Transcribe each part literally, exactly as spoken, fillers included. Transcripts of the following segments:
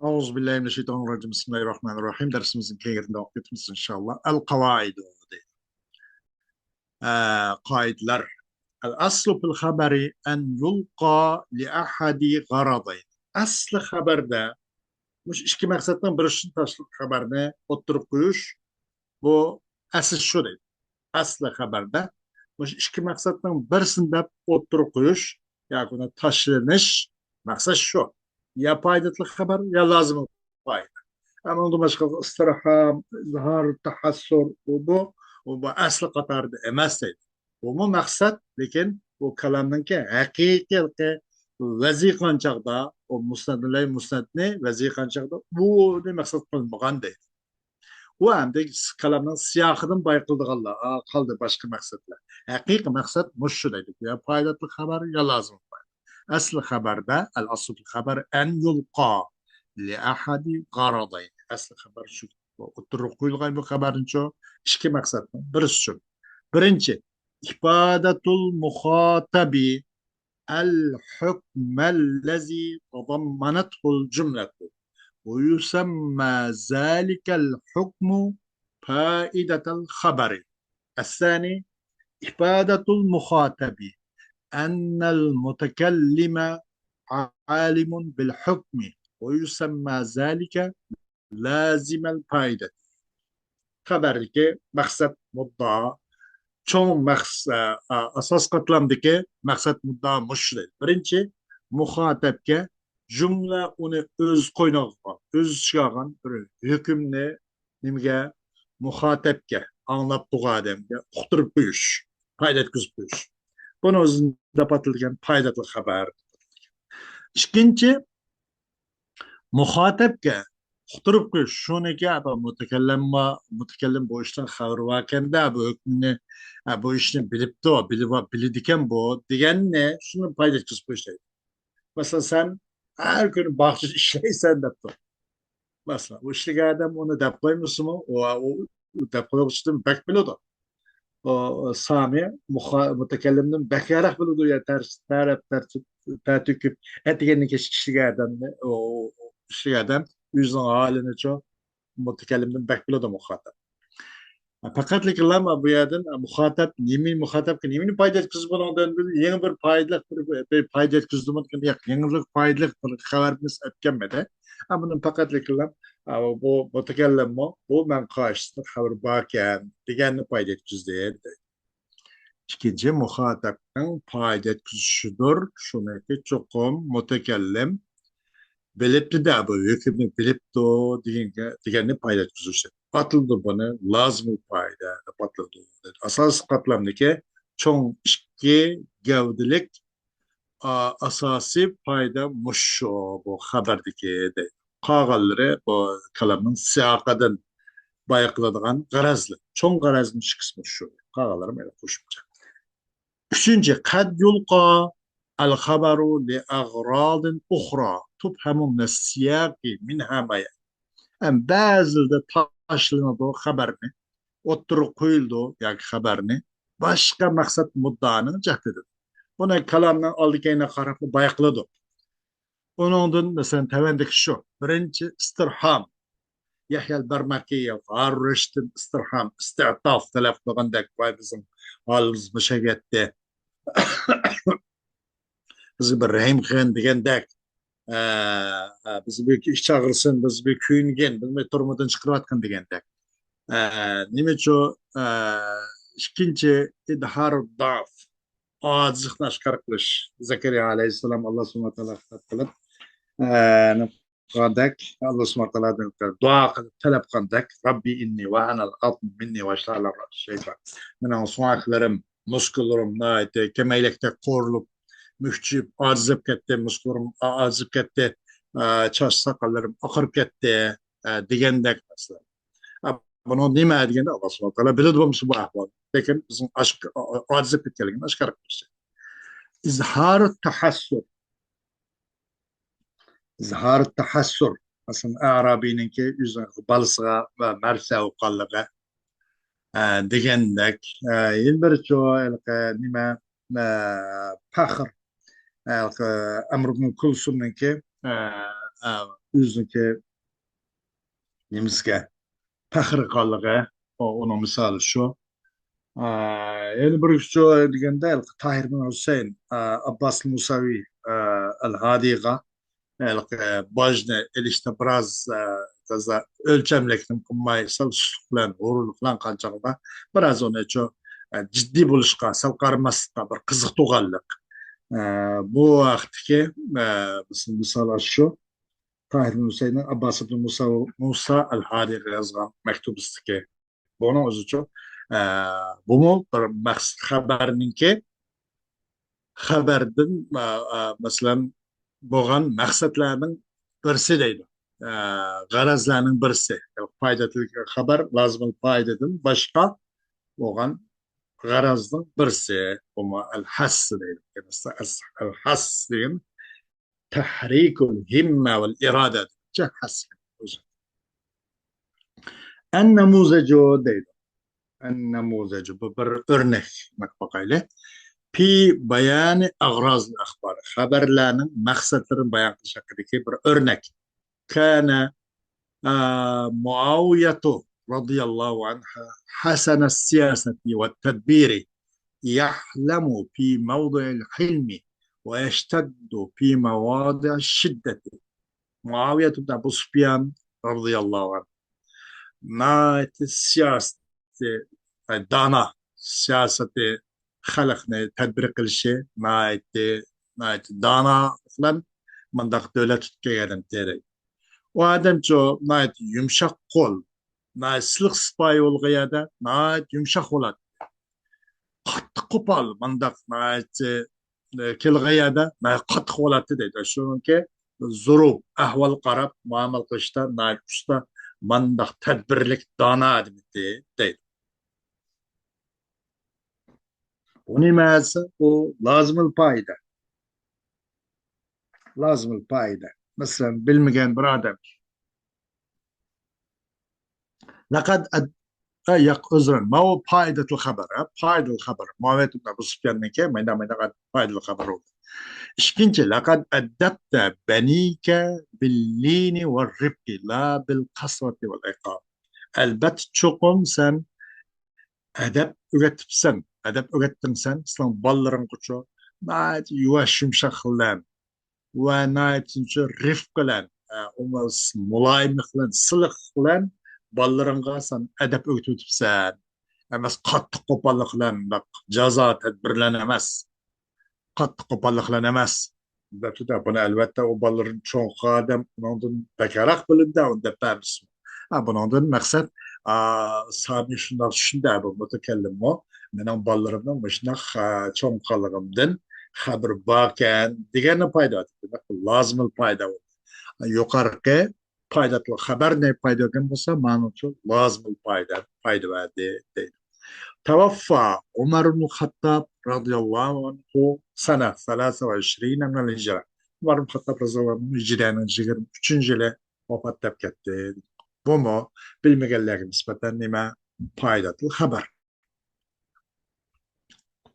أعوذ بالله من الشيطان الرجيم. بسم الله الرحمن الرحيم. دەرسىمىزنىڭ كەينىدە داۋام ئېتىمىز، ئىنشاللا. القواعد دەيدۇ. ئە، قائىدىلەر. الأصل في الخبر أن يلقى لأحد غرضين. ئەسلى خەۋەردە مۇشۇ ئىككى مەقسەتنىڭ بىرسىنى تاشلاپ خەۋەرنى ئوتتۇرىغا قويۇش، بۇ ئەسلى شۇ دەيدۇ. ئەسلى خەۋەردە مۇشۇ ئىككى مەقسەتنىڭ بىرسىنى دەپ ئوتتۇرىغا قويۇش ياكى ئۇنى تاشلىنىش، مەقسەت شۇ. يا پايدىلىق خەۋەر، يا لازىم پايدا. ئەمما ئۇندىن باشقا ئىستىرھام، ئىزھار، تەھەسسۇر، ئۇ بۇ، ئۇ بۇ ئەسلى قاتاردا ئەمەس دەيدۇ. بۇمۇ مەقسەت، لېكىن بۇ كالامنىڭكى ھەقىقىي ۋەزى قىلغان چاغدا، ئۇ مۇسنەد بىلەن مۇسنەدنى ۋەزى قىلغان چاغدا بۇنى مەقسەت قىلمىغان دەيدۇ. ئۇ ئەمدى كالامنىڭ سىياقىدىن بايقىلىدىغانلار، ئا، قالدى باشقا مەقسەتلەر. ھەقىقىي مەقسەت مۇشۇ دەيدۇ. يا پايدىلىق خەۋەر، يا لازىم خەۋەر. ئەسلى خەۋەردە، الأصل في الخبر أن يلقى لأحد غرضين. ئەسلى خەۋەر شۇ. بۇ ئوتتۇرىغا قويۇلغان بۇ خەۋەرنىچۇ، ئىككى مەقسەتنىڭ بىرسى شۇ. بىرىنچى، إفادة المخاطب الحكم الذي تضمنته الجملة، ويسمى ذلك الحكم فائدة الخبر. الثاني، إفادة المخاطب أن المتكلم عالم بالحكم، ويسمى ذلك لازم الفائدة. خەۋەردىكى مەقسەت مۇددىئا، چوڭ مەقس-، ئە، ئە، ئاساس قاتلامدىكى مەقسەت مۇددىئا مۇشۇ دەيدۇ. بىرىنچى، مۇخاتەبكە جۈملە ئۇنى ئۆز قوينىغا ئالغان، ئۆز ئىچىگە ئالغان بىر ھۆكۈمنى نېمىگە؟ مۇخاتەبكە، ئاڭلاپ تۇرغان ئادەمگە ئۇقتۇرۇپ قويۇش، پايدا يەتكۈزۈپ قويۇش. بۇنى ئۆزىنى دەپ ئاتىلىدىكەن پايدىلىق خەۋەر. ئىككىنچى، مۇخاتەبكە ئۇقتۇرۇپ قويۇش، شۇنىكى، بۇ مۇتەكەللىم بار، مۇتەكەللىم بۇ ئىشتىن خەۋىرى باركەندە، بۇ ھۆكۈمنى، ئە، بۇ ئىشنى بىلىپتۇ، بىلىۋا-، بىلىدىكەن بۇ دېگەننى، شۇنى پايدا يەتكۈزۈپ قويۇش دەيدۇ. مەسىلەن، سەن ھەر كۈنى باغچىدا ئىشلەيسەن دەپتۇ. مەسىلەن، ئۇ ئىشلىگەن ئادەم ئۇنى دەپ قويمىسىمۇ، ئۇ، ئۇ، ئۇ دەپ قويغۇچىدىن بەك بىلىدۇ. ئۇ، سامى مۇخا-، مۇتەكەللىمدىن بەك ياراق بىلىدۇ، يا تەرس-، تەرەپ، تەرتىپ، تەتۈكۈپ، ئەتىگەننىڭ كەچ ئىشلىگەن ئادەمنى، ئۇ، ئۇ ئىشلىگەن ئادەم ئۆزىنىڭ ھالىنىچۇ، مۇتەكەللىمدىن بەك بىلىدۇ مۇخاتەب. پەقەتلىكلا بۇ يەردىن مۇخاتەب نېمە، مۇخاتەبكە نېمىنى پايدا يەتكۈزىدۇ بۇنىڭدىن؟ بىر يېڭى بىر پايدىلىق بىر، بىر پايدا يەتكۈزدىمۇ؟ ياق، يېڭىلىق، پايدىلىق بىر خەۋەر بىز ئەتكەنمىدى. ئەمما بۇنى پەقەتلىكلا، ئا، بۇ مۇتەكەللىممۇ، بۇ مەن قارشىسىدا خەۋىرى باركەن دېگەننى پايدا يەتكۈزدى دەيدۇ. ئىككىنچى، مۇخاتەبنىڭ پايدا يەتكۈزۈشىدۇر. شۇنىكى چوقۇم مۇتەكەللىم بىلىپتۇ-دە، بۇ ھۆكۈمنى بىلىپتۇ دېگەنگە، دېگەننى پايدا يەتكۈزۈش دەپ ئاتىلىدۇ. بۇنى لازىمۇل پايدە دەپ ئاتىلىدۇ. ئاساسىي قاتلامدىكى چوڭ ئىككى گەۋدىلىك، ئا-، ئاساسىي پايدا مۇشۇ، بۇ خەۋەردىكى دەيدۇ. قالغانلىرى بۇ كالامنىڭ سىياقىدىن بايقىلىدىغان غەرەزلىك. چوڭ غەرەزنىڭ ئىككىسى مۇشۇ. قالغانلىرى مانا قوشۇمچە. ئۈچىنچى، قەد يۇلقا ئەل خەبەرۇ لىئەغرادىن ئۇخرا تۇفھەمۇ مىنەس سىياقى مىنھا ما يەئتى. ئەم، بەزىلىدە تاشلىنىدۇ خەۋەرنى، ئوتتۇرىغا قويۇلىدۇ ياكى خەۋەرنى باشقا مەقسەت مۇددىئانىڭ جەھىتىدىن. بۇنى كالامنىڭ ئالدى كەينىگە قاراپلا بايقىلىدۇ. ئۇنىڭدىن، مەسىلەن، تەۋەندىكى شۇ. بىرىنچى، ئىستىرھام. يەھيا بەرمەكى، ھارۇن رەشىدتىن ئىستىرھام، ئىستىئتاف تەلەپ قىلغاندەك، ۋاي، بىزنىڭ ھالىمىز مۇشەگەتتى. بىزگە بىر رەھىم قىلغىن دېگەندەك، ئە، ئە، بىز بىر ئىچ ئاغرىسۇن، بىز بىر كۆيۈنگىن، بىزنى تۈرمىدىن چىقىرىۋاتقىن دېگەندەك. ئە، نېمىچۇ، ئە، ئىككىنچى، ئىزھار داف، ئاجىزلىقنى ئاشكارا قىلىش. زەكەرىيا ئەلەيھىسسالام ئاللا سۇبھانەھۇ ۋە تائالا خىتاب قىلىپ، ئە، قىلغاندەك، ئاللا سۇبھانەھۇ ۋە تائالادىن دۇئا قىلىپ، تەلەپ قىلغاندەك، رەببى ئىننى ۋەھەنەل ئەزمۇ مىننى ۋەشتەئەلەر رەئسۇ شەيبە. مېنىڭ سۆڭەكلىرىم، مۇسكۇللىرىم ناھايىتى كېمەيلىكتەك قورۇلۇپ، مۈكچىيىپ، ئاجىزلاپ كەتتى، مۇسكۇللىرىم ئا-، ئاجىزلاپ كەتتى، ئا، چاچ ساقاللىرىم ئاقىرىپ كەتتى، ئا، دېگەندەك مەسىلە. ئا، بۇنىڭ نېمە دېگەندە، ئاللا سۇبھانەھۇ ۋە تائالا بىلىدۇ بولمىسا بۇ ئەھۋالنى. لېكىن بىزنىڭ ئاشك-، ئا-، ئا-، ئاجىزلاپ كەتكەنلىكىنى ئاشكارا قىلىش. ئىزھارۇ تەھەسسۇر. ئىزھار تەھەسسۇر. مەسىلەن، ئەرابىينىڭكى ئۆزىنىڭ بالىسىغا ۋە مەرسە ئوقۇغانلىقى، ئە، دېگەندەك، ئە، يەنە بىرچۇ، ھېلىقى نېمە، ئە، پەخر، ھېلىقى ئەمر ئىبن كۇلسۇمنىڭكى، ئە، ئە، ئۆزىنىڭكى نېمىسىگە پەخىر قىلغانلىقى، ئۇ-، ئۇنىڭ مىسالى شۇ. ئا، يەنە بىر ئۇچۇر دېگەندە، تاھىر بىن ھۈسەيىن، ئا، ئابباس مۇساۋى، ئا، ئەل ھادىغا ھېلىقى باجنى ئېلىشتا بىراز، ئە، تازا ئۆلچەملىكنى قىلماي، سەل سۇسلۇق بىلەن، غۇرۇرلۇق بىلەن قىلغان چاغدا بىراز ئۇنى شۇ، ئە، جىددىي بولۇشقا، سەل قارىماسلىققا بىر قىزىقتۇرغانلىق. ئە، بۇ ھەقتىكى، ئە، مىسال، مىسال شۇ. تاھىر بىن ھۈسەيننىڭ ئابباس ئىبن مۇسا، مۇسا ئەل ھادىغا يازغان مەكتۇبىدىكى بۇنىڭ ئۆزىچۇ، ئە، بۇمۇ بىر مەقسەت خەۋەرنىڭكى، خەۋەردىن، ئە، ئە، مەسىلەن، بولغان مەقسەتلەرنىڭ بىرسى دەيدۇ. ئە، غەرەزلەرنىڭ بىرسى. پايدىلىق خەۋەر، لازىمىل پايدىدىن باشقا بولغان غەرەزنىڭ بىرسى. بۇمۇ ئەل ھەس دەيدۇ. ئەل ھەس دېگەن تەھرىكۇل ھىممە ۋەل ئىرادە دېگەنچە ھەس ئۆزى. ئەن نەمۇزەجۇ دەيدۇ. ئەن نەمۇزەجۇ، بۇ بىر ئۆرنەك. باقايلى. پى بايانى ئەغرازىل ئەخبار، خەۋەرلەرنىڭ مەقسەتلىرىنى بايان قىلىش ھەققىدىكى بىر ئۆرنەك. كان، ئا، مۇئاۋىيەتۇ رەزىيەللاھۇ ئەنھۇ ھەسەنە سىياسەتى ۋە تەدبىرى يەھلەمۇ پى مەۋدىئىل ھىلمى ۋە يەشتەددۇ پى مەۋادىئىش شىددەتى. مۇئاۋىيەت ئىبن ئەبۇ سۇپيان رەزىيەللاھۇ ئەنھۇ ناھايىتى سىياسىتى، دانا، سىياسىتى، خەلقنى تەدبىر قىلىشى ناھايىتى، ناھايىتى دانا بىلەن مۇنداق دۆلەت تۇتۇپ كەلگەن ئادەم تېرەك. ئۇ ئادەمچۇ ناھايىتى يۇمشاق قول، ناھايىتى سىلىق سىپايى بولغان يەردە ناھايىتى يۇمشاق بولاتتى. قاتتىق قوپال، مۇنداق ناھايىتى، ئە، كېلىدىغان يەردە ناھايىتى قاتتىق بولاتتى دەيدۇ. شۇنىڭكى زۇرۇپ، ئەھۋال قاراپ مۇئامىلە قىلىشتا ناھايىتى ئۇستا، مۇنداق تەدبىرلىك، دانا ئادەم ئىدى دەيدۇ. بۇ نېمە دېسە، بۇ لازىمىل پائىدە. لازىمىل پائىدە. مەسىلەن، بىلمىگەن بىر ئادەم. لەقەد ئەد-، ئە، ياق، ئۆزرەن. ماۋۇ پائىدەتۇل خەبەر، ھە؟ پائىدەل خەبەر. مۇئاۋىيەت ئىبن ئەبۇ سۇپياننىڭكى مايدا-مايدا پائىدەل خەبەر بولدى. ئىككىنچى، لەقەد ئەددەبتە بەنىيكە بىللىنى ۋە رىفقى لا بىل قەسۋەتى ۋەل ئىقاب. ئەلبەتتە، چوقۇم سەن ئەدەپ ئۆگەتىپسەن، ئەدەپ ئۆگەتتىڭ سەن، سېنىڭ بالىلىرىڭغىچۇ ناھايىتى يۇۋاش يۇمشاق بىلەن ۋە ناھايىتى رىفق بىلەن، ئە، ئۇمۇ مۇلايىملىق بىلەن، سىلىقلىق بىلەن بالىلىرىڭغا سەن ئەدەپ ئۆگىتىۋېتىپسەن. ئەمەس قاتتىق قوپاللىق بىلەن، بۇنداق جازا تەدبىرلەرنى ئەمەس. قاتتىق قوپاللىق بىلەن ئەمەس. دەپتۇ-دە، بۇنى ئەلۋەتتە ئۇ بالىلىرىنى چوڭ قىلغان ئادەم ئۇنىڭدىن بەكرەك بىلىدۇ-دە، ئۇنى دەپ بەرمىسۇن. ھە، بۇنىڭدىن مەقسەت، ئا، سامى شۇنداق چۈشىندى، بۇ مۇتەكەللىممۇ، مېنىڭ بالىلىرىمنىڭ مۇشۇنداق، ئا، چوڭ قىلغىنىمدىن خەۋىرى باركەن دېگەننى پايدا. دېمەك، بۇ لازىمىل پايدا بولدى. يۇقىرىقى پايدىلىق خەۋەرنى پايدا بەرگەن بولسا، مانا شۇ لازىمىل پايدا، پايدا بەردى دەيدۇ. توفى عمر بن الخطاب رضي الله عنه سنة ثلاثة وعشرين من الهجرة. ئۆمەر ئىبن خەتتاب رەزىيەللاھۇ ئەنھۇ ھىجرىيەنىڭ يىگىرمە ئۈچىنچى يىلى ۋاپات تاپقان. بۇمۇ بىلمىگەنلەرگە نىسبەتەن نېمە؟ پايدىلىق خەۋەر.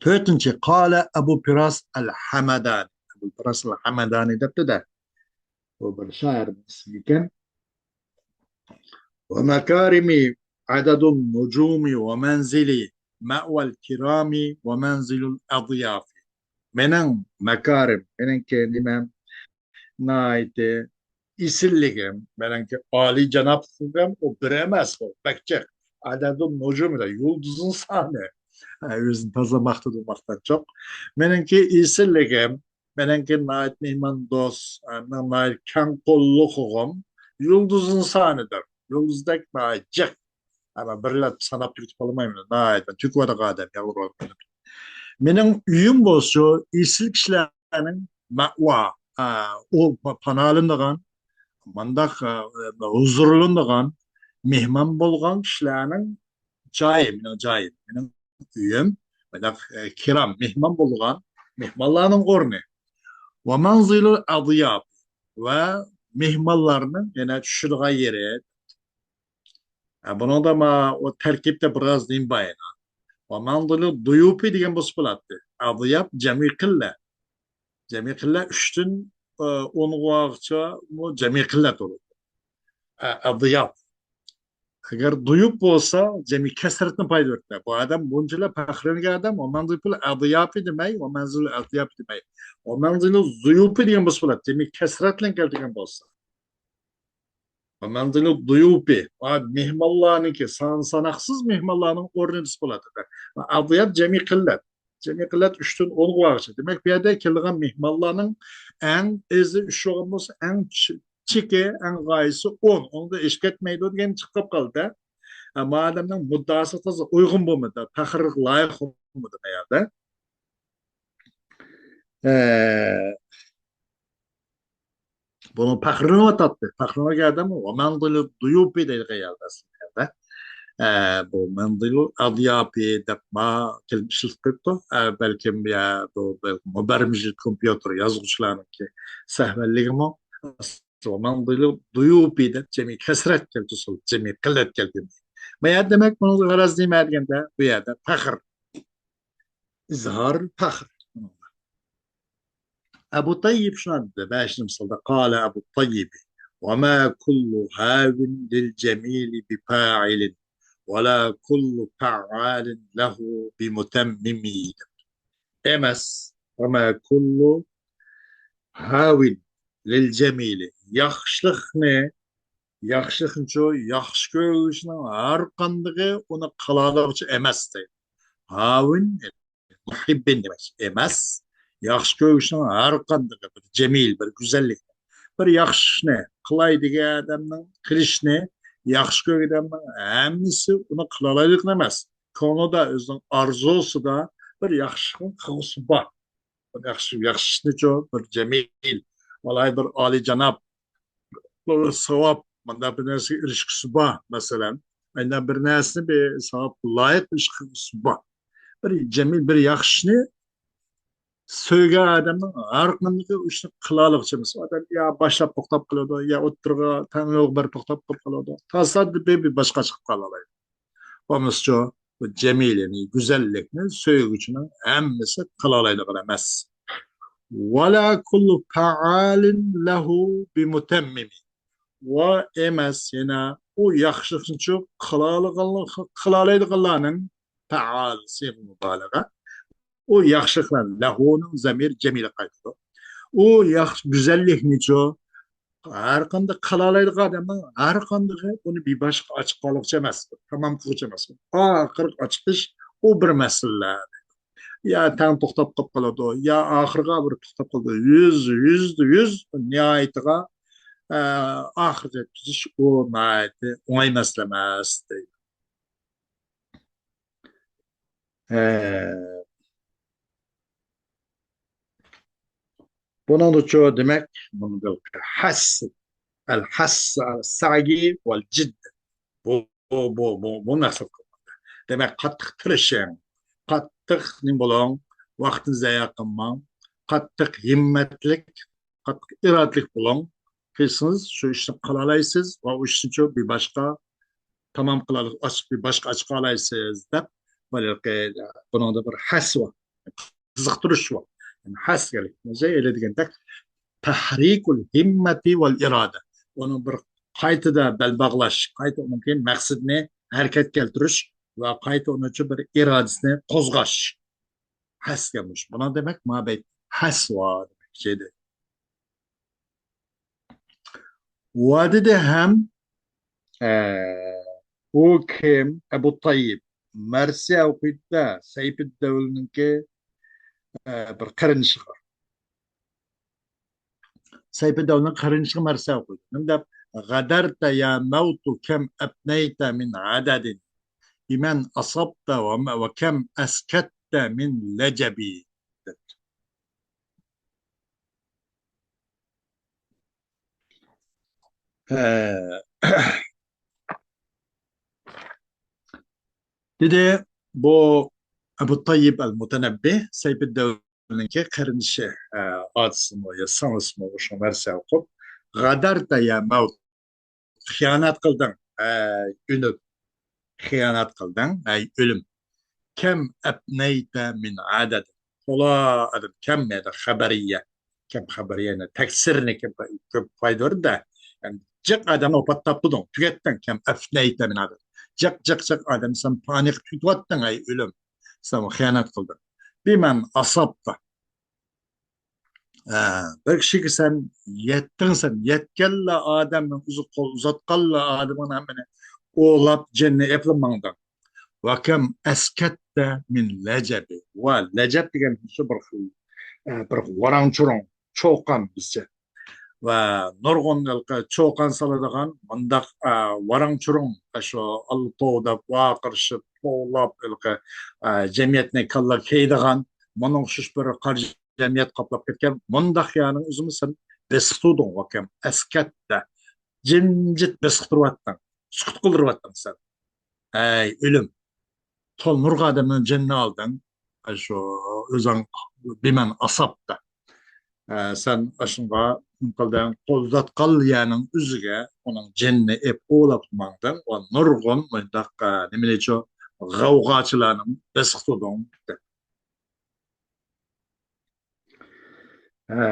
تۆتىنچى، قال أبو فراس الحمداني. ئەبۇل فىراس ئەل ھەمەدانى دەپتۇ-دە. بۇ بىر شائىرنىڭ ئىسمى ئىكەن. ومكارمي عدد النجوم ومنزلي مأوى الكرام ومنزل الأضياف. مېنىڭ ماكارىم، مېنىڭكى نېمەم، ناھايىتى ئېسىللىكىم، مېنىڭكى ئالىي جانابلىقىم ئۇ بىر ئەمەس، ئۇ بەك جىق. عدد النجوم، يۇلدۇزنىڭ سانى. ھە، ئۆزىنى تازا ماختىدى، ماختانچاق. مېنىڭكى ئېسىللىكىم، مېنىڭكى ناھايىتى مېھماندوست، ئە، ناھايىتى كەڭ قوللۇقلۇقۇم يۇلدۇزنىڭ سانىدۇر. يۇلدۇزدەك ناھايىتى جىق. ئەمما بىرلا ساناپ تۈگىتىپ بولمايمەن. ناھايىتى تۆكۈۋاتىدىغان ئادەم، يالغۇرۇۋاتقان. مېنىڭ ئۆيۈم بولسا ئېسىل كىشىلەرنىڭ مەۋا، ئە، ئۇ پا-، پاناھلىنىدىغان، مانداق، ئە، ھۇزۇرلىنىدىغان، مېھمان بولغان كىشىلەرنىڭ جايى، مېنىڭ جايىم، مېنىڭ ئۆيۈم، مانداق، ئە، كىرام، مېھمان بولغان، مېھمانلارنىڭ ئورنى. ومنزل الأضياف، ۋە مېھمانلارنىڭ يەنە چۈشىدىغان يېرى. ئە، بۇنىڭدا ما-، ئۇ تەركىبتە بىراز نېمە بار يەنە. ومنزل الضيوف دېگەن بولسا بولاتتى. ئەضياف جەمئىي قىللە. جەمئىي قىللە ئۈچتىن ئونغا بارغۇچە بۇ جەمئىي قىللەت بولىدۇ. ئە، ئەضياپ. ئەگەر دۇيۇپ بولسا، جەمئىي كەسرەتنى پايدا بېرىدۇ. بۇ ئادەم بۇنچىلا پەخىرلەنگەن ئادەم، ۋە مەنزىلۇل ئەضياپى دېمەي، ۋە مەنزىلۇل ئەضياپى دېمەي. ۋە مەنزىلۇ زۇيۇپى دېگەن بولسا بولاتتى. جەمئىي كەسرەت بىلەن كەلتۈرگەن بولسا. ۋە مەنزىلۇ زۇيۇپى. ۋە مېھمانلارنىڭكى، سان ساناقسىز مېھمانلارنىڭ ئورنى دېسە بولاتتى. ۋە ئەضياپ جەمئىي قىللەت. جەمئىي قىللەت ئۈچتىن ئونغا بارغۇچە. دېمەك، بۇ يەردە كېلىدىغان مېھمانلارنىڭ ئەڭ ئېزى ئۈچ بولغان بولسا، ئەڭ چ-، چېكى، ئەڭ غايىسى ئون. ئوندىن ئېشىپ كەتمەيدۇ دېگەن چىقىپ قالدى. ئە، ماۋۇ ئادەمنىڭ مۇددىئاسىغا تازا ئۇيغۇن بولمىدى. پەخىرگە لايىق بولمىدى بۇ يەردە. ئە، بۇنى پەخىرلىنىۋاتاتتى. پەخىرلىنىۋاتقان ئادەم ۋە مەنزىلۇ زۇيۇپى دەيدىغان يەردە ئەسلىدە. ئە، بۇ مەنزىلۇ ئەضياپى دەپ ما كەلىمە ئىشلىتىپ قويۇپتۇ. ئە، بەلكىم يا بۇ، بەلكىم مۇبەرمىجى كومپيۇتېر يازغۇچىلارنىڭكى سەھۋەنلىكىمۇ. ۋە مەنزىلۇ زۇيۇپى دەپ جەمئىي كەسرەت كەلتۈرسە، جەمئىي قىللەت كەلتۈرمەيدۇ. ما يەردە دېمەك، بۇنىڭ غەرەز نېمە دېگەندە، بۇ يەردە پەخىر. ئىزھار پەخر. ئەبۇ تەييىب شۇنداق دېدى، بەشىنچى مىسالدا، قال ئەبۇ تەييىب، وما كل هاو للجميل بفاعل، ولا كل فعال له بمتمم. ئەمەس، وما كل هاو للجميل. ياخشىلىقنى، ياخشىلىقنىچۇ، ياخشى كۆرگۈچىنىڭ ھەر قاندىقى ئۇنى قىلالىغۇچى ئەمەس دەيدۇ. ھاۋىن، مۇھىببىن دېمەك ئەمەس. ياخشى كۆرگۈچىنىڭ ھەر قاندىقى بىر جەمىل، بىر گۈزەللىك، بىر ياخشى ئىشنى قىلاي دېگەن ئادەمنىڭ قىلىشنى ياخشى كۆرگەن ئادەمنىڭ ھەممىسى ئۇنى قىلالايدىغان ئەمەس. كۆڭلىدە، ئۆزىنىڭ ئارزۇسىدا بىر ياخشىلىقنى قىلغۇسى بار. بىر ياخشى، ياخشى ئىشنىچۇ، بىر جەمىل، ۋالاي بىر ئالىيجاناب، بىر ساۋاب، مۇنداق بىر نەرسىگە ئېرىشكۈسى بار، مەسىلەن. ئانداق بىر نەرسىنى بىر ساۋابقا لايىق ئىش قىلغۇسى بار. بىر جەمىل، بىر ياخشى ئىشنى سۆيگەن ئادەمنىڭ ھەر قانداق ئىشنى قىلالىغۇچى ئەمەس. ئادەم يا باشلاپ توختاپ قالىدۇ، يا ئوتتۇرىغا تەڭ يولغا بېرىپ توختاپ قېلىپ قالىدۇ. تاسادىپىي بىر باشقا چىقىپ قالالايدۇ. بولمىسىچۇ، بۇ جەمىلىنى، گۈزەللىكنى سۆيگۈچىنىڭ ھەممىسى قىلالايدىغان ئەمەس. ولا كل فعال له بمتمم. ۋە ئەمەس، يەنە ئۇ ياخشىلىقنىچۇ قىلالىغانلار-، قىلالايدىغانلارنىڭ، پەئال، سىيغە مۇبالىغە. ئۇ ياخشىلىقلار، لەھۇنىڭ زەمىرى جەمىلگە قايتىدۇ. ئۇ ياخشى گۈزەللىكنىچۇ ھەر قانداق قىلالايدىغان ئادەمنىڭ ھەر قاندىقى ئۇنى بىر باشقا ئاچىقالىغۇچى ئەمەس، تامام قىلغۇچى ئەمەس. ئاخىرقى ئاچىقىش ئۇ بىر مەسىلە. يا تەڭ توختاپ قېلىپ قالىدۇ، يا ئاخىرىغا بىر توختاپ قالىدۇ. يۈز، يۈزدە يۈز نىھايىتىغا، ئە، ئاخىرغا يەتكۈزۈش ئۇ ناھايىتى ئوڭاي مەسىلە ئەمەس دەيدۇ. ئە، بۇنىڭدىچۇ دېمەك، بۇنىڭدا ھەس، ئەل ھەس، ئەل سەي ۋەل جىد. بۇ، بۇ، بۇ، بۇ، بۇ نەرسە قىلماقتا. دېمەك، قاتتىق تىرىشىڭ، قاتتىق نېمە بولۇڭ، ۋاقىتنى زايە قىلماڭ، قاتتىق ھىممەتلىك، قاتتىق ئىرادىلىك بولۇڭ. قىلسىڭىز، شۇ ئىشنى قىلالايسىز ۋە ئۇ ئىشنىچۇ بىر باشقا تامام قىلالايسىز، بىر باشقا ئاچىقالايسىز دەپ، بۇنىڭدا بىر، بۇنىڭدا بىر ھەس بار، قىزىقتۇرۇش بار. يەنى ھەس دېگەنلىك، مەسىلەن، ئەيلە دېگەندەك، تەھرىكۇل ھىممەتى ۋەل ئىرادە. ئۇنى بىر قايتىدا بەل باغلاش، قايتا ئۇنىڭ كېيىن مەقسىتىنى ھەرىكەتكە كەلتۈرۈش ۋە قايتا ئۇنىڭ ئۈچۈن بىر ئىرادىسىنى قوزغاش. ھەس دېگەن مۇشۇ. بۇنىڭ دېمەك، مابەيت ھەس بار دېمەكچى ئىدى. ۋە دېدى ھەم، ئە، ئۇ كىم؟ ئەبۇ تەييىب. مەرسىيە ئوقۇيدۇ-دە، سەيپىددەۋلنىڭكى، ئە، بىر قېرىندىشىغا. سەيپىددەۋلنىڭ قېرىندىشىغا مەرسىيە ئوقۇيدۇ. نېمە دەپ؟ غەدەرتە يا مەۋتۇ كەم ئەپنەيتە مىن ئەدەدىن. بىمەن ئەسابتە ۋە، ۋە كەم ئەسكەتتە مىن لەجەبى. دەپتۇ. ھە. دېدى، بۇ ئەبۇ تەييىب ئەل مۇتەنەببى، سەيپىددەۋلنىڭكى قېرىندىشى، ھە، ئاچىسىمۇ يا سىڭلىسىمۇ شۇ نەرسە ئوقۇپ، غەدەرتە يا مەۋت، خىيانەت قىلدىڭ، ئەي ئۆلۈم. خىيانەت قىلدىڭ، ئەي ئۆلۈم. كەم ئەپنەيتە مىن ئەدەد. تولا ئادەم، كەم يەنى خەبەرىيە. كەم خەۋەر، يەنى تەكسىرنى كۆپ، كۆپ پايدا بەردى. يەنى جىق ئادەمنى ئوپات تاپتۇدۇڭ، تۈگەتتىڭ، كەم ئەفنەيتە مىن ئادەم. جىق، جىق، جىق ئادەم، سەن پانىيىقىپ كېتىۋاتتىڭ، ئەي ئۆلۈم. سەن خىيانەت قىلدىڭ. بىمەن ئاسابتا. ھە، بىر كىشىگە سەن يەتتىڭ، سەن يەتكەنلا ئادەمنىڭ ئۆزى قول ئۇزاتقانلا ئادەمنىڭ ھەممىنى ئوۋلاپ، جېنىنى ئېپلا ماڭدىڭ. ۋەكەم ئەسكەتتە مىن لەجەبى. ۋە لەجەب دېگەن شۇ بىر خىل، ئە، بىر ۋاراڭ-چۇرۇڭ، چۇقان بىزچە. ۋە نۇرغۇن ھېلىقى چۇقان سالىدىغان مۇنداق، ئە، ۋاراڭ-چۇرۇڭ، شۇ ئاللا توۋا دەپ ۋارقىرىشىپ، توۋلاپ، ھېلىقى، ئە، جەمئىيەتنى كاللا كېيىدىغان، مۇنىڭغا ئوخشاش بىر قارا جەمئىيەت قاپلاپ كەتكەن مۇنداق يەرنىڭ ئۆزىمۇ سەن بېسىقتۇردۇڭ، ۋەكەم ئەسكەتتە. جىمجىت بېسىقتۇرۇۋەتتىڭ، سۈكۈت قىلدۇرۇۋەتتىڭ سەن. ئەي ئۆلۈم، تولا نۇرغۇن ئادەمنىڭ جېنىنى ئالدىڭ. ئەي شۇ ئۆزۈڭ بىمەن ئاسابتا. ئە، سەن ئاشۇنىڭغا نېمە قىلدىڭ؟ قول ئۇزاتقان يەرنىڭ ئۆزىگە ئۇنىڭ جېنىنى ئېپ ئوۋلاپ ماڭدىڭ. ۋە نۇرغۇن مۇنداق، ئە، نېمىلەرچۇ، غەۋغاچىلارنىڭ بېسىقتۇردۇڭ. ئە،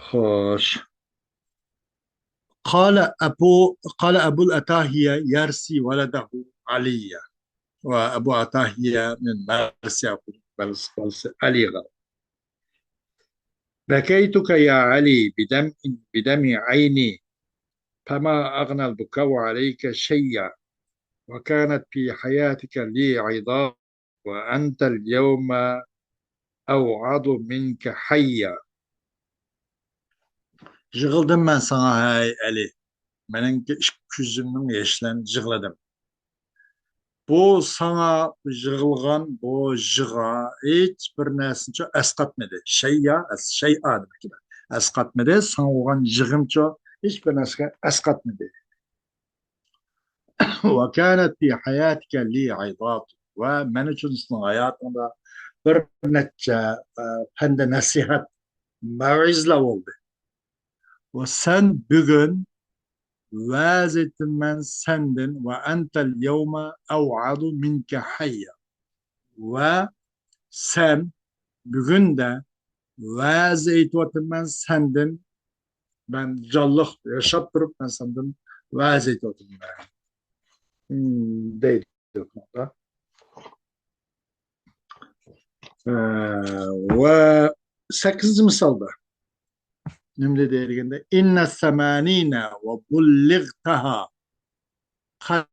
خوش. قال أبو، قال أبو الأتاهية يرثي ولده علي. وأبو أتاهية من مرسيا، بەلگىسى ئەلى. بكيتك يا علي بدمع، بدمع عيني، فما أغنى البكاء عليك شيئا، وكانت في حياتك لي عظام، وأنت اليوم أوعظ منك حيا. يىغلىدىم مەن ساڭا، ھەي ئەلى. مېنىڭكى ئىككى كۆزۈمنىڭ ياشلىرىنى يىغلىدىم. بۇ ساڭا يىغلىغان بۇ يىغا ھېچ بىر نەرسىنىچۇ ئەسقاتمىدى. شەيئا، ئەس-، شەيئا دېمەكچىدە. ئەسقاتمىدى. ساڭا بولغان يىغىمچۇ ھېچ بىر نەرسىگە ئەسقاتمىدى. وكانت في حياتك لي عظات. ۋە مەن ئۈچۈن سېنىڭ ھاياتىڭدا بىر نەچچە، ئە، پەندە نەسىھەت، مەۋئىزىلەر بولدى. ۋە سەن بۈگۈن ۋەز ئېيتىمەن سەندىن، وأنت اليوم أوعظ منك حيا. ۋە سەن بۈگۈندە ۋەز ئېيتىۋاتىمەن سەندىن، مەن جانلىق ياشاپ تۇرۇپ، مەن سەندىن ۋەز ئېيتىۋاتىمەن، دەيدۇ. ئە، ۋە سەككىزىنچى مىسالدا نېمە دېدى دېگەندە، إن ثمانين وبلغتها قد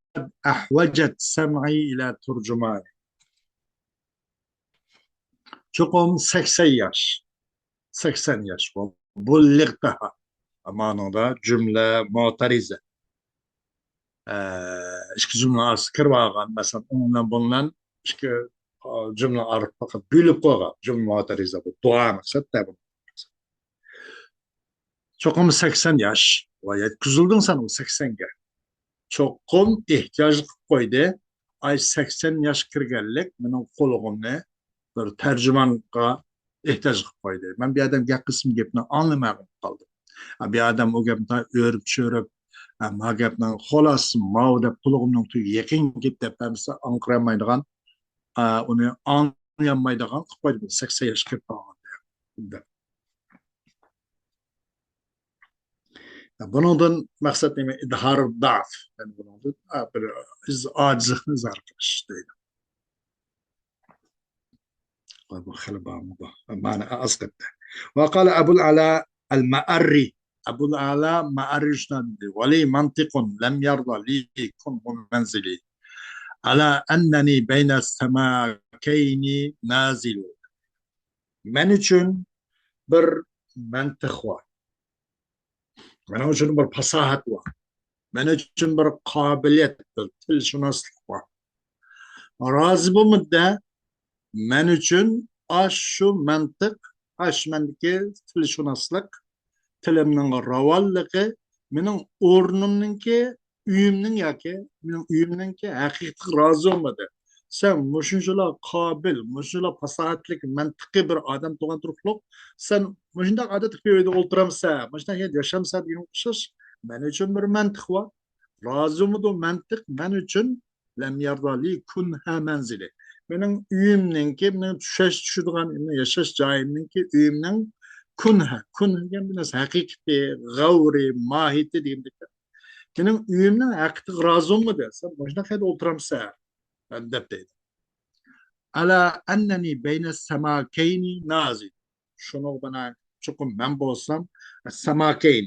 أحوجت سمعي إلى ترجمان. چوقۇم سەكسەن ياش، سەكسەن ياش، بۇ، بۇللىغتەھا. ئەمما ئۇنىڭدا جۈملە مۇئتەرىزە. ئە، ئىككى جۈملە ئارىسىغا كىرىپ ئالغان، مەسىلەن، ئۇنىڭ بىلەن بۇنىڭ بىلەن ئىككى، ئە، جۈملە ئارىلىق پەقەت بۆلۈپ قويغان. جۈملە مۇئتەرىزە بۇ دۇئا مەقسەت دە بۇ. چوقۇم سەكسەن ياش. ۋە يەتكۈزۈلدۈڭ سەن ئۇ سەكسەنگە. چوقۇم ئېھتىياجلىق قىلىپ قويدى. ئاي، سەكسەن ياش كىرگەنلىك مېنىڭ قۇلىقىمنى بىر تەرجىمانغا ئېھتىياجلىق قىلىپ قويدى. مەن بۇ ئادەم گەپ قىلسىمۇ گېپىنى ئاڭلىماي قالدىم. ھە، بۇ ئادەم ئۇ گەپنى ئۆرۈپ چۆرۈپ، ھە، ما گەپنىڭ خۇلاسىسى ماۋۇ دەپ قۇلىقىمنىڭ تۈۋىگە يېقىن گېپ دەپ بەرمىسە ئاڭقىرالمايدىغان، ئۇنى ئاڭلىيالمايدىغان قىلىپ قويدى، سەكسەن ياشقا كىرىپ قالغان دەپ. بۇنىڭدىن مەقسەت نېمە؟ ئىزھار دەئف. يەنى بۇنىڭدىن، ئا، بىر ئىز-، ئاجىزلىقنى ئىزھار قىلىش دەيدۇ. بۇ خېلى بارمۇ بۇ؟ مانا ئاز قېتى. وقال أبو العلاء المعري. ئەبۇل ئەلا مەئەررى شۇنداق دېدى: ولي منطق لم يرض لي كنه منزلي، على أنني بين السماكين نازل. مەن ئۈچۈن بىر مەنتىق بار. مېنىڭ ئۈچۈن بىر پاساھەت بار. مەن ئۈچۈن بىر قابىلىيەت، بىر تىلشۇناسلىق بار. رازى بولمىدى، مەن ئۈچۈن ئاشۇ مەنتىق، ئاشۇ مەندىكى تىلشۇناسلىق، تىلىمنىڭ راۋانلىقى، مېنىڭ ئورنۇمنىڭكى، ئۆيۈمنىڭ ياكى مېنىڭ ئۆيۈمنىڭكى ھەقىقىتىگە رازى بولمىدى. سەن مۇشۇنچىلا قابىل، مۇشۇنچىلا پاساھەتلىك، مەنتىقىي بىر ئادەم تۇرغان تۇرۇقلۇق، سەن مۇشۇنداق ئادەتتىكى ئۆيدە ئولتۇرامسەن، مۇشۇنداق يەردە ياشامسەن دېگەنگە ئوخشاش، مەن ئۈچۈن بىر مەنتىق بار. رازى بولمىدى مەنتىق مەن ئۈچۈن، لم يرض لي كنه منزلي. مېنىڭ ئۆيۈمنىڭكى، مېنىڭ چۈشەش، چۈشىدىغان، مېنىڭ ياشاش جايىمنىڭكى، ئۆيۈمنىڭ كۇنھە، كۇنھە دېگەن بىر نەرسە، ھەقىقىتى، غەۋرى، ماھىيىتى دېگەندەك. مېنىڭ ئۆيۈمنىڭ ھەقىقىتىگە رازىمۇ دېسە، مۇشۇنداق يەردە ئولتۇرامسەن دەپ دەيدۇ. ئەلا ئەننەنى بەينە سەماكەينى نازىل. شۇنىڭغا بىنائەن چوقۇم مەن بولسام، سەماكەين،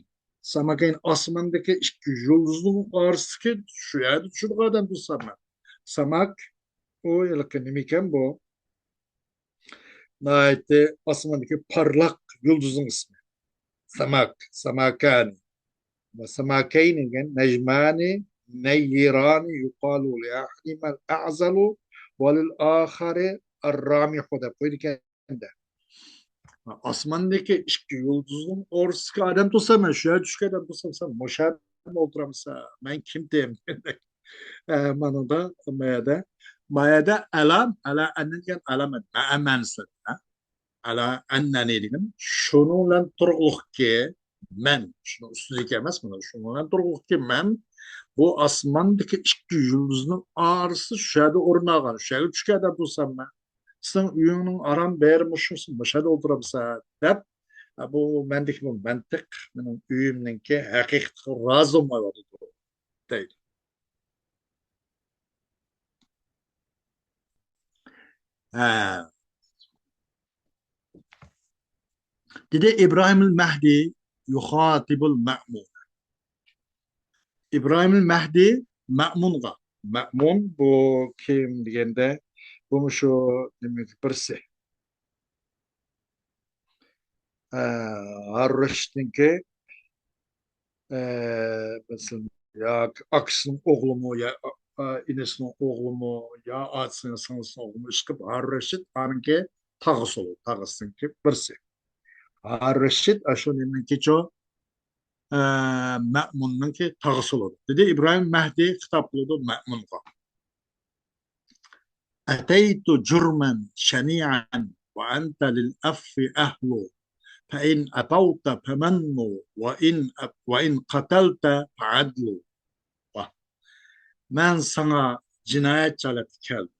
سەماكەين ئاسماندىكى ئىككى يۇلدۇزنىڭ ئارىسىدىكى شۇ يەردە چۈشىدىغان ئادەم بولسام مەن. سەماك، ئۇ ھېلىقى نېمىكەن بۇ؟ ناھايىتى ئاسماندىكى پارلاق يۇلدۇزنىڭ ئىسمى. سەماك، سەماكانى. ۋە سەماكەينى دېگەن نەجمانى نەيرانى يۇقالۇ لىئەھدىمەل ئەزەلۇ ۋە لىل ئاخەرى ئەررامىھۇ دەپ قويىدىكەن-دە. ئاسماندىكى ئىككى يۇلدۇزنىڭ ئورىسىدىكى ئادەم تۇرسام، مەن شۇ يەردە چۈشكەن ئادەم تۇرسام، سەن مۇشۇ يەردە ئولتۇرامسەن؟ مەن كىم دېيەم؟ ئە، مانىڭدا، ما يەردە، ما يەردە ئەلام، ئەلا ئەننى دېگەن ئەلام، مەنە مەنىسى. ئەلا ئەننەنى دېگەن شۇنىڭ بىلەن تۇرۇقلۇقكى مەن، شۇنىڭ ئۈستىدىكى ئەمەس، مانا شۇنىڭ بىلەن تۇرۇقلۇقكى مەن، بۇ ئاسماندىكى ئىككى يۇلدۇزنىڭ ئارىسى شۇ يەردە ئورۇن ئالغان، شۇ يەرگە چۈشكەن ئادەم تۇرسام مەن، سېنىڭ ئۆيۈڭنىڭ ئاران بېرى مۇشۇ، مۇشۇ يەردە ئولتۇرامسەن دەپ، بۇ مەندىكى بۇ مەنتىق مېنىڭ ئۆيۈمنىڭكى ھەقىقىتىگە رازى بولمايۋاتىدۇ دەيدۇ. ھە. دېدى ئىبراھىمۇل مەھدى يۇخاتىبۇل مەمۇن. ئىبراھىمۇل مەھدى مەمۇنغا. مەمۇن بۇ كىم دېگەندە، بۇمۇ شۇ نېمىنىڭ بىرسى. ئە، ھارۇن رەشىدنىڭكى، ئە، مەسىلەن، يا ئاكىسىنىڭ ئوغلىمۇ، يا، ئە، ئىنىسىنىڭ ئوغلىمۇ، يا ئاچىسىنىڭ سىڭلىسىنىڭ ئوغلىمۇ ئىشقىلىپ ھارۇن رەشىد ئانىڭكى تاغىسى بولىدۇ، تاغىسىنىڭكى بىرسى. ھارۇن رەشىد ئاشۇ نېمىنىڭكىچۇ، ئە، مەمۇننىڭكى تاغىسى بولىدۇ. دېدى ئىبراھىم مەھدى خىتاب قىلىدۇ مەمۇنغا. أتيت جرما شنيعا وأنت للعفو أهل، فإن عفوت فمن، وإن، وإن قتلت فعدل. ۋاھ. مەن ساڭا جىنايەتچى ھالەتتە كەلدىم.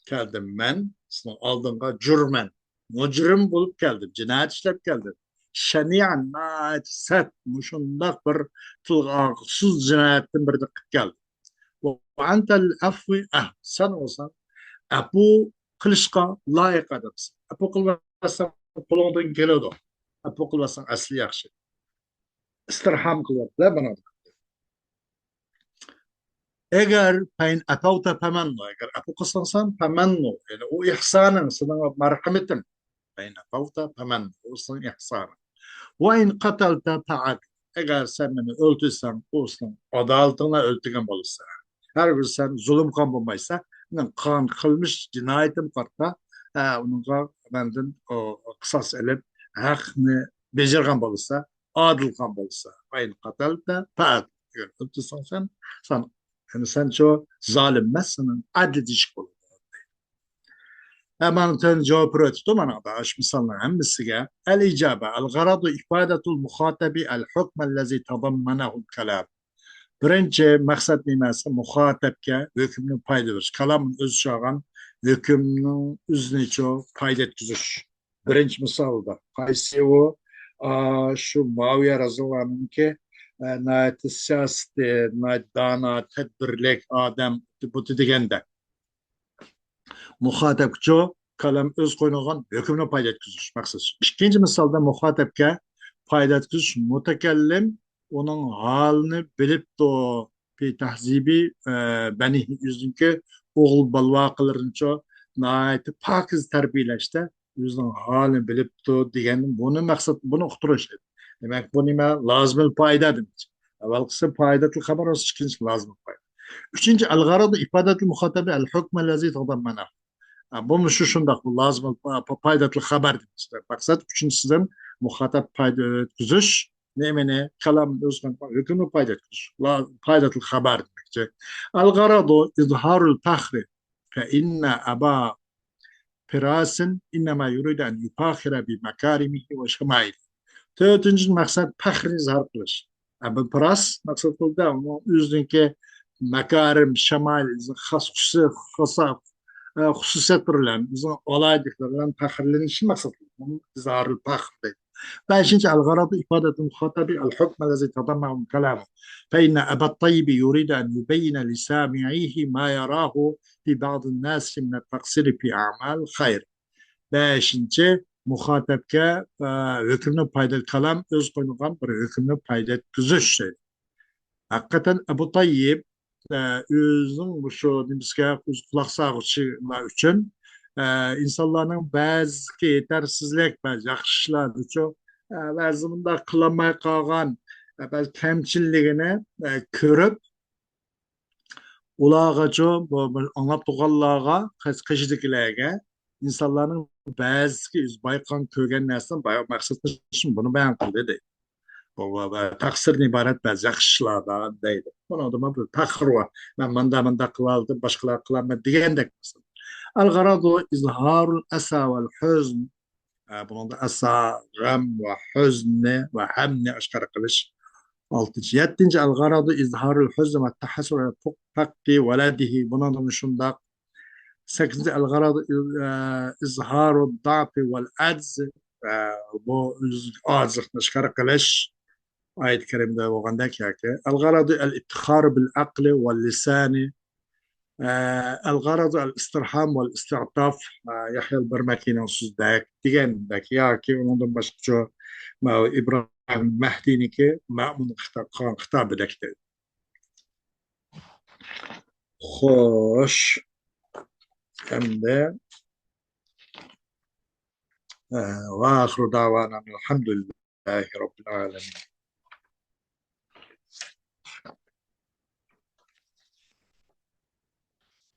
كەلدىم مەن سېنىڭ ئالدىڭغا جۇرمەن، مۇجرىم بولۇپ كەلدىم، جىنايەت ئىشلەپ كەلدىم. شەنىئەن، ناھايىتى سەت، مۇشۇنداق بىر تىلغا ئالغۇسىز جىنايەتتىن بىرنى قىلىپ كەلدىم. ۋە ئەنتە لىل ئەفۋى ئەھل. سەن بولساڭ ئەپۇ قىلىشقا لايىق ئادەمسەن. ئەپۇ قىلماساڭ قولۇڭدىن كېلىدۇ. ئەپۇ قىلماساڭ ئەسلى ياخشى. ئىستىرھام قىلىۋاتىدۇ بۇنىڭدا. ئەگەر فەئىن ئەفەۋتە فەمەننۇ، ئەگەر ئەپۇ قىلساڭ سەن، فەمەننۇ، يەنى ئۇ ئېھسانىڭ، سېنىڭ مەرھىمىتىڭ. فەئىن ئەفەۋتە فەمەننۇ، ئۇ سېنىڭ ئېھسانىڭ. ۋە ئىن قەتەلتە فەئەدل، ئەگەر سەن مېنى ئۆلتۈرسەڭ، ئۇ سېنىڭ ئادالىتىڭ بىلەن ئۆلتۈرگەن بولىسەن. ھەرگىز سەن زۇلۇمخان بولمايسەن. مېنىڭ قىلغان قىلمىش جىنايىتىم قارىتا، ئە، ئۇنىڭغا مەندىن، ئۇ، قىساس ئېلىپ، ھەقنى بېجىرگەن بولسا، ئادىلخان بولسا، فەئىن قەتەلتە فەئەدل. ئەگەر ئۆلتۈرسەڭ سەن، سەن، يەنى سەن شۇ زالىم ئەمەس، سېنىڭ ئەدلى دېيىشلىك بولىدۇ. ھە، مانا تۆۋەندە جاۋاب بېرىۋېتىپتۇ، مانا ئاشۇ مىسالنىڭ ھەممىسىگە. ئەل ئىجابە، ئەل غەرەزۇ ئىفادەتۇل مۇخاتەبى ئەل ھۆكمەللەزى تەزەممەنەھۇل كەلام. بىرىنچى مەقسەت نېمە دېسە، مۇخاتەبكە ھۆكۈمنى پايدا بېرىش. كالامنى ئۆز ئىچىگە ئالغان ھۆكۈمنىڭ ئۆزىنى پايدا يەتكۈزۈش. بىرىنچى مىسالدا قايسى ئۇ؟ ئا، شۇ مۇئاۋىيە رەزىياللاھۇ ئەنھۇنىڭكى، ئە، ناھايىتى سىياسىتى، ناھايىتى دانا، تەدبىرلىك ئادەم بۇتى دېگەندە. مۇخاتەپكىچۇ كالام ئۆز قوينىغان ھۆكۈمنى پايدا يەتكۈزۈش مەقسەت. ئىككىنچى مىسالدا مۇخاتەپكە پايدا يەتكۈزۈش مۇتەكەللىم ئۇنىڭ ھالىنى بىلىپتۇ. في تهذيب، ئە، بنيه، ئۆزىنىڭكى ئوغۇل بالىۋاقىلىرىنىچۇ ناھايىتى پاكىز تەربىيەلەشتە ئۆزىنىڭ ھالىنى بىلىپتۇ دېگەن بۇنى مەقسەت، بۇنى ئۇقتۇرۇش. دېمەك، بۇ نېمە؟ لازىمىل پايدا دېمەكچى. ئەۋۋەلقىسى پايداتىل خەبەر بولسا، ئىككىنچىسى لازىمىل پايدا. ئۈچىنچى، ئەل غەرەزۇ ئىفادەتىل مۇخاتەبى ئەل ھۆكمەللەزى تەزەممەنەھۇ. ھە، بۇمۇ شۇ شۇنداق، بۇ لازىمىل پا-، پا-، پايداتىل خەبەر دېمەكچى. مەقسەت ئۈچىنچىسىدىن مۇخاتەپ پايدا يەتكۈزۈش. نېمىنى؟ كالام ئۆز ھۆكمىنى پايدا يەتكۈزۈش. لا-، پايداتىل خەبەر دېمەكچى. ئەل غەرەزۇ ئىزھارۇل فەخرى. فەئىننە ئەبا فىراسىن ئىننەما يۇرىدۇ ئەن يۇفاخىرە بىمەكارىمىھى ۋە شەمائىلىھى. تۆتىنچى مەقسەت پەخرىنى ئىزھار قىلىش. ئەبۇل پىراس مەقسەت قىلدى، ئۇنىڭ ئۆزىنىڭكى مەكارىم، شەمائىل، خاس خۇسۇسى، خاسا، ئە، خۇسۇسىيەتلىرى بىلەن، ئۆزىنىڭ ئالاھىدىلىكلىرى بىلەن پەخىرلىنىشى مەقسەت قىلىدۇ. بۇنى ئىزھارۇل پەخر دەيدۇ. بەشىنچى، الغرض إفادة المخاطب الحكم الذي تضمنه كلامه، فإن أبا الطيب يريد أن يبين لسامعيه ما يراه في بعض الناس من التقصير في أعمال الخير. بەشىنچى، مۇخاتەپكە، ئە، ھۆكۈمنى پايدا، كالام ئۆز قوينىغان بىر ھۆكۈمنى پايدا يەتكۈزۈش. ھەقىقەتەن ئەبۇ تەييىب، ئە، ئۆزىنىڭ مۇشۇ نېمىسىگە، ئۆز قۇلاق سالغۇچىلار ئۈچۈن، ئە، ئىنسانلارنىڭ بەزىسىگە يېتەرسىزلىك، بەزى ياخشى ئىشلارنىچۇ، ئە، بەزى مۇنداق قىلالماي قالغان، ئە، بەزى كەمچىللىكىنى، ئە، كۆرۈپ، ئۇلارغىچۇ، بۇ، بۇ ئاڭلاپ تۇرغانلارغا، قېش-، قېشىدىكىلەرگە، ئىنسانلارنىڭ بەزىسىگە ئۆزى بايقىغان، كۆرگەن نەرسىدىن بايان مەقسەت قىلىشىم بۇنى بايان قىلدى دەيدۇ. بۇ، بۇ، بۇ تەقسىردىن ئىبارەت بەزى ياخشى ئىشلاردىن دەيدۇ. بۇنىڭدىمۇ بىر پەخىر بار. مەن مۇنداق، مۇنداق قىلالىدىم، باشقىلار قىلالمايدۇ دېگەندەك مەسىلە. الغرض إظهار الأسى والحزن. ئە، بۇنىڭدا ئەسا، غەم ۋە ھۆزننى ۋە ھەمنى ئاشكارا قىلىش. ئالتىنچى، يەتتىنچى، الغرض إظهار الحزن والتحسر على فقد ولده. بۇنىڭدىمۇ شۇنداق. سەككىزىنچى، الغرض، ئە، إظهار الضعف والعجز. ئە، بۇ ئۆز-، ئاجىزلىقنى ئاشكارا قىلىش. ئايەت كەرىمدە بولغاندەك ياكى. الغرض الافتخار بالعقل واللسان. ئە، الغرض الاسترحام والاستعطاف، ئە، يەھيا بىرمەكىنىڭ سۆزىدەك دېگەندەك ياكى ئۇنىڭدىن باشقىچە، ماۋۇ ئىبراھىم مەھدىنىڭكى مەمۇن خىتا-، قىلغان خىتابىدەك دەيدۇ. خوش. ئەمدى، ئە، وآخر دعوانا الحمد لله رب العالمين.